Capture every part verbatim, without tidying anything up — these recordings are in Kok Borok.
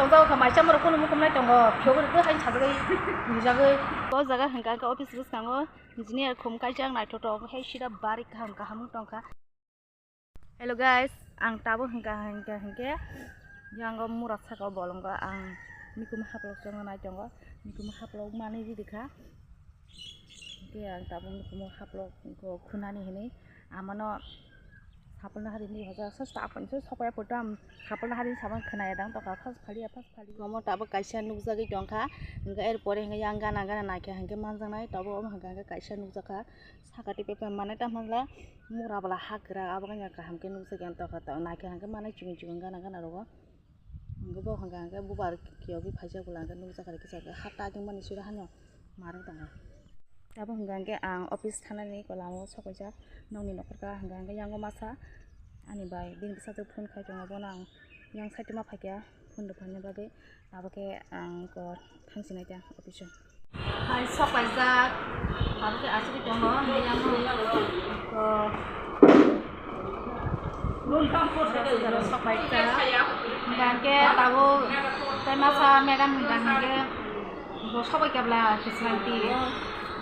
Kau kha mai chamar kunu mukum nai tongo. Phiyok ri hai sajagwi rijagwi. O jaga hwnkha khe office bwskango engineer khum kaijak naithotok hai sida bari kaham kaham wng tongkha. Hello guys, ang tabuk hwnkha hwnkha hwnkhe yango mura saka o bolongo ang mikuma haplok chongna nai tongo. Mikuma haplok manwi ridi kha. Hwnkhe ang tabuk mikuma haplok khunani hinwi amano sapulna hari ni hoja sasta apun so sokya putam sapulna hari saban khwnaya dang toka first phali ya first phali. Omo tabuk kaisa nukjagwi tongkha, hwnkhe er pore hwnkhe yang gana gana naikha hwnkhe manjaknai tabuk omo hwnkha hwnkhe kaisa nukjakha. Saka tei pepe manai tamo hwnla mura bwla ha kwrak abo wngya kaham khe nukjagwi ang tokha naikha hwnkhe manai chikon chikon gana gana rogo. Hwnkhe bo hwnkha hwnkhe bubar kiyogwi phaijak bwla hwnkhe nukjakha kisa khe ha ta tongmani siro hano marwk tongkha. Abo hwnkha hwnkhe ang office thanani eko lamao sokojak nokni nokhorka hwnkha hwnkhe yango masa ani bai bini bwsajwk phone khai tongo bono ang yang side o ma phaikha phone rwphaina bagwi abo khe ang eko thangsinai ta office o. Hai sok paijak, abo khe asugwi tongo, hwnwi ang ko sok paijak. Hwnkhe tabuk tei masa madam hwnkha hwnkhe bo sok bai kebla kisranti,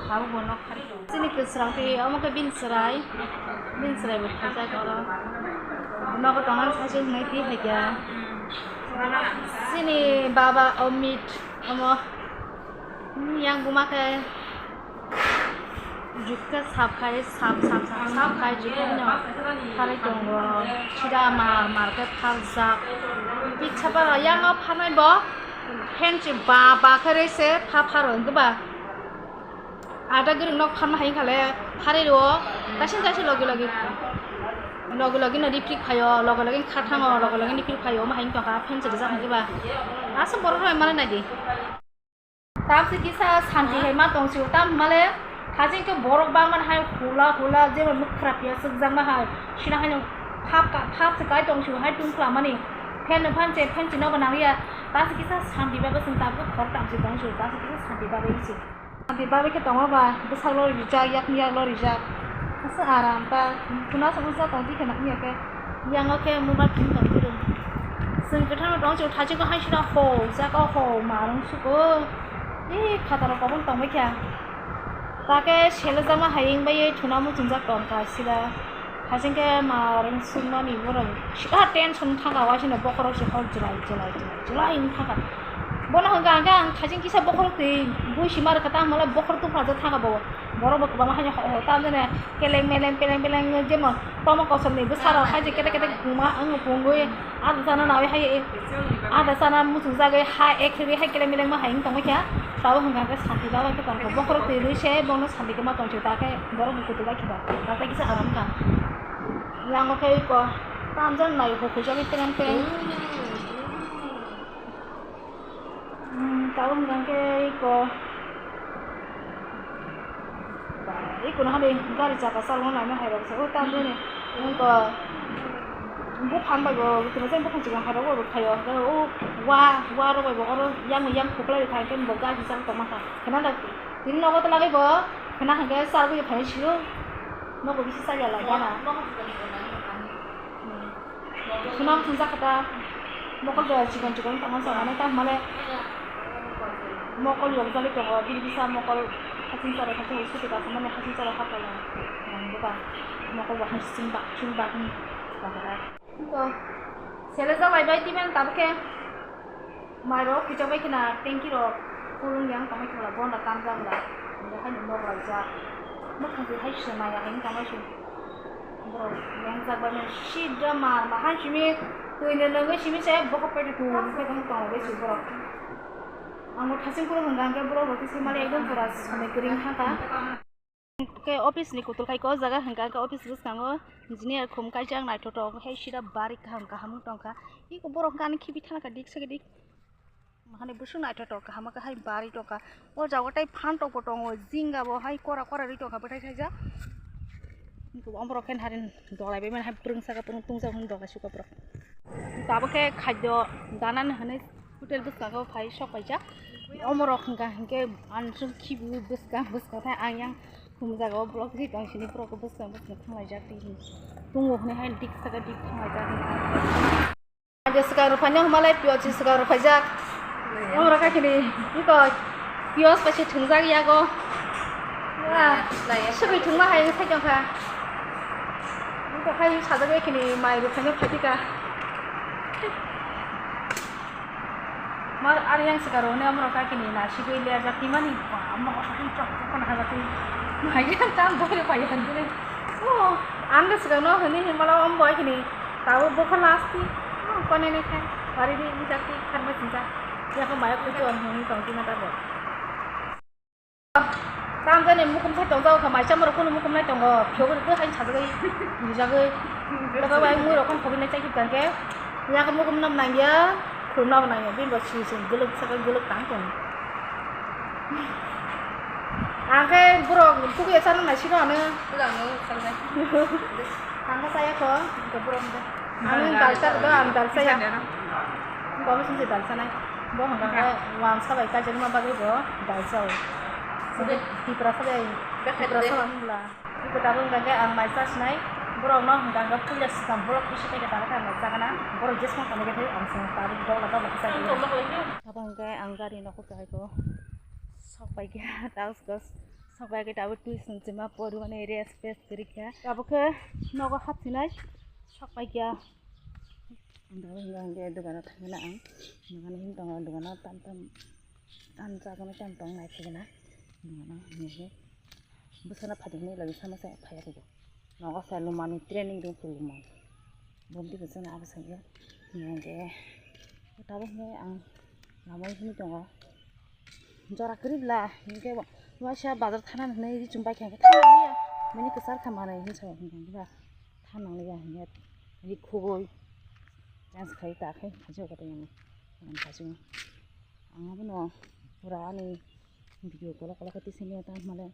tabuk bo nok phari tongo. Chini kisranti omo khe bini chwrai, bini chwrai bo khaijak oro. Nogo tongmani sasu hwnwi twi phaikha. Chini baba Omit omo. Hmm, yang buma khe jukte sap khai, sap, sap, sap, sap khai jukte no pharwi tongo. Sida mar, mar khe pharjak. Pitsa ba yang o pharnai bo phensi ba, ba khe rese pha pharo hwnkhe ba. Ada gurung nok pharma hai khale pharwi rwo. Kaisa kaisa logi logi, logi logi no riprik phaio, logi logi kha thango, logi logi riprik phaio. Omo hai tongkha phensi rijak hwnkhe ba. Asa borok rok mane nai di. Tamsi kisa santi hai ma tong sio, tam hwnmale hajing khe borok bangmani hai hula hula jeba nuk khra phiya sukjakma hai, sina haino phap ka, phap se kai tong sio hai tung khlamani, phen no phan che, phen chino bo nang ya, tamsi kisa santi bagwi chwng tabuk khor tamsi tong sio, tamsi kisa santi bagwi se. Santi bagwi khe tongo ba, bwsak lo rijak, yakni yak lo rijak, asa aram ta, khuna sa usa tong di khe nang ya khe. Yango khe mobile phone tong phuru. Chwng kwthangno tong chwng thaichikgo hai sida ho, jaga ho, marung sugo. Ee, khataro kobong tongbai kha. Take selejakma hai wngbai thuna muchungjak tongkha sida. Haiching khe marung sukmani borok sida tension thangkha, waisino bokhorok se hor jwlai, jwlai, jwlai, jwlai wng thangkha. Bono hwnkha hwnkhe ang haiching kisa bokhorok twi bui si mar kha, tamo le bokhorok tupra jak thangkha bo. Borok bo kwbangma haino ho, ho, tamjani keleng meleng, peleng peleng, jemon tomo kosom ni bwsarok hai je ketek ketek buma wng pungwi, ada sana nawi hai, ada sana muchung jagwi ha ek khegwi hai keleng meleng ma hai wng tongwi kha. Tabuk hwnkha khe santi bagwi khe tongkha, bokhorok twi rwi se bono santi khe ma tongsi ta khe borok bo kutuk bai khe ba, ta kisa aram kha. Yango khe iko tamjani nawi hukuijagwi peleng peleng. Hmm, tabuk hwnkha khe iko, iko no hani gari chaka chalokna naima hai rok se, o tamjani iko buphang bai bo, tini jani buphang chikon hai rok bo rwkhaio, o wa, wa rok bai bo oro yang yang khuklai rwkha, hwnkhe bo gari chang tongma kha, khena da tini nogo twlagwi bo khena hwnkhe chalgwi phai sio, nogo bisi chaya lai gana. Hmm. Khuna wng thungjak kha ta, mokol bai chikon chikon wng tongma sa mane ta mane mokol yokjagwi tongo, bini bwsa mokol hasing charo hasing scooty kasamani hasing charo hapla nang buka mokol bo hasing bak sing bak wng tongkha ta. Wngkha selejak lai bai twi mani tabuk khe. Mai rok kisa bai khna tanki rok full wng yang tongwi thangla, bonda tamjak la, hingke haino nok laijak, mwkhang twi hai se maya hai wng tongma se borok lengjak bai mani sidra mar ma hai simi twi ni nungwi simi se bokhok pai twi twi ni khe tong tong bai se borok. Ang bo thasing kuro hwnka hwnkhe borok rok khe se mali ekdom pura samui kwrwi wng kha. Khe office ni kutul khai ko, o jaga hwnka hwnkhe office bwskango engineer khum kaijak naithotok, hai sida bari kaham kaham wng tongkha. Iko borok hwnka ani khibi thangkha dik sake dik. Hani bwswk naithotok kaham khe hai bari tongkha. O jaga tei phan tok bo tongo, jinga bo hai kora kora ri tongkha bwthai thaijak. Iko omorok khe harin dolai bai mani hai pwrwng saka pwrwng tungjak hwn dolai suka borok. Tabuk khe khadyo danani hwnwi. Hotel bwskango phai sok paijak. Omorok hwnka hinkhe ansuk khibiui bwskang bwskang thai ang yang khum jagao block ri tong sini borok bwskang bwskang thanglaijak twi. Tongo hwnwi hai dik saka dik thanglaijak. Swkang rwphaino hwnmalai piyaj swkang rwphaijak. Omorok kha khini iko piyaj bai se thwngjak yago. Wah, swbwi thwngma hai wngwi tongkha. Iko hai sajagwi khini mai rwphaino phaikha. Mar ar yang swkang rwhwnwi omorok kha khini nasigwi lerjak himani. Wah, omo kotor khe chok chok kheno hajak khe. Mai yang tam boi rwphai hwnjini. Oh, ang swkangno hwnwi himala omo bai khini. Tabuk bokha last ni, oh, konene khe, bari di, ni jakti, kharma sinja. Yako maya kuchu on hini tong tina tabo. Tam jani mukum sai tong jago kha, mai chamro kunu mukum nai tongo, phiyok ri hai sajagwi, nijagwi. Baba bai mui rokon khobinai chai kipkan khe, yako mukum nam nangya, khulum nam nangya, bini bo si si, guluk saka guluk tang tong. Ang khe borok tuku ya chana nai sino ano. Ang khe chaya kho, ang khe borok khe. Ang dal cha do, ang dal cha ya. Bo sing se dal cha nai. Bo hwnba khe wang sa bai kaijakma bagwi bo dal cha o. Tipra sa bai, Tipra sa bai wngla. Iko tabuk hwnkha khe ang mai cha sinai, borok no hwnkha khe puila swkang vlog kisa khe tala khe ang mai cha gana, borok jesma tongwi khe ang swkang tabuk dogla dogla khe cha gana. Abo hwnkha khe ang gari no kok hai ko sok pai khe tabuk sok pai khe tabuk twi swng chima pori mani rest fest kwrwi kha tabuk khe nogo hap sinai sok pai kha. Ang tabuk hwnkha khe dogano thangna ang dogano him tongo dogano tam tam tam chagano tam tong nai thigana dogano hwnkhe. Bwsano phaidi hinwi lagi sama se phaiya khe nogo se lumani training dong khe lumani. Bomti bwsano abo saiya hinkhe tabuk hinwi ang lamwi hinwi tongo. Jora kwrwi bwla hinkhe bo waisa bazar thana hinwi ri chum bai kha hinkhe thana liya bini kwchar kha manwi hinwi sa hinkhe ba thana liya hinkhe ri khugui chance khai ta khai khajo kata yang ang khajo ang abono pura ani video kola kola khe tisini ta male.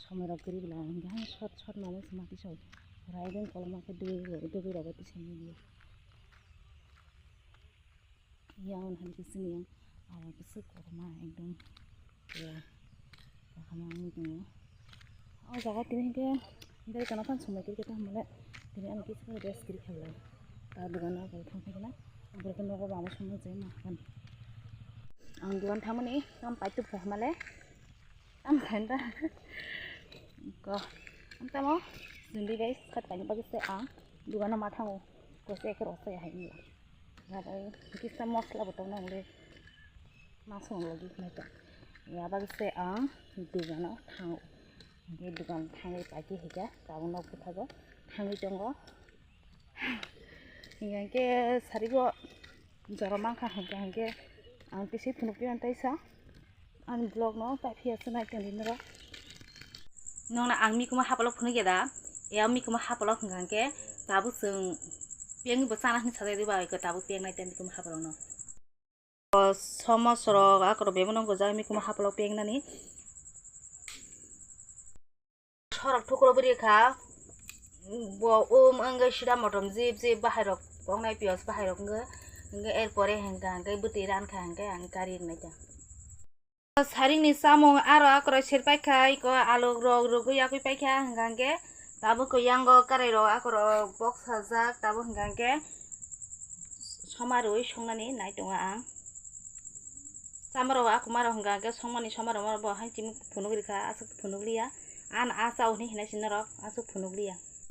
Somoi rok kwrwi bwla hwnkhe hai short short manwi se ma tisai. Pura ekdom koloma khe dwgwi rok dwgwi rok tisai nini. Yang hwn hai khe chini yang aro khe swk kotorma ekdom pura kaham wngwi tongo. O jaga tini hwnkhe beri kana phano somoi kwrwi khe tamo le tini ani kisa rest kwrwi kha bwla. Ta dogano abo thang phai khna borok khe nogo bo amo somoi jai ma khan. Ang dogan thangmani tam pai tubkha hwnmale. Tam khain da. Ko. Ang tamo. Hindi guys, khat kain bagwi se ang dogano ma thango. Ko se ekro se hai ni. Ya bai kisa mosla bo tong nang le. Masong logi mai ta. Ya bagwi se ang dogano thango. Ye dogan thangwi paikhe hika tabuk nok bwthago thangwi tongo. Hinkhe sarigo jora mankha hinkhe hinkhe ang tisi phunukgwi ang taisa ani vlog no paiphiya se nai tongdi norok. Nokna ang mikuma hapalo phunukya da, ya mikuma hapalo hwnkha hinkhe tabuk chwng pengwi bo chana hinwi sajagwi bai tabuk pengnai tei mikuma hapalo no. Somos rok akorok bebak no gojak mikuma hapalo pengnani. Sorok thukro bwrwi kha, bo um wngwi sida motom jip jip bahai rok koknai piyaj bahai rok wngwi, wngwi er pore hwnkha hwnkhe bwtwi ran kha hwnkhe ang kari rwnai kha. Saringni chamung aro akorok serpai kha, iko alu rok rwgwi yakwi paikha hwnkha hwnkhe tabuk yango karai rok akorok bok sajak tabuk hwnkha hwnkhe soma rwui songnani nai tongo ang. Chamarok akwmarok hwnkha hwnkhe songmani somarok bo hai chini phunuk rikha aswk phunuk liya. Ano a chao hinwi hinai si norok aswk phunuk liya.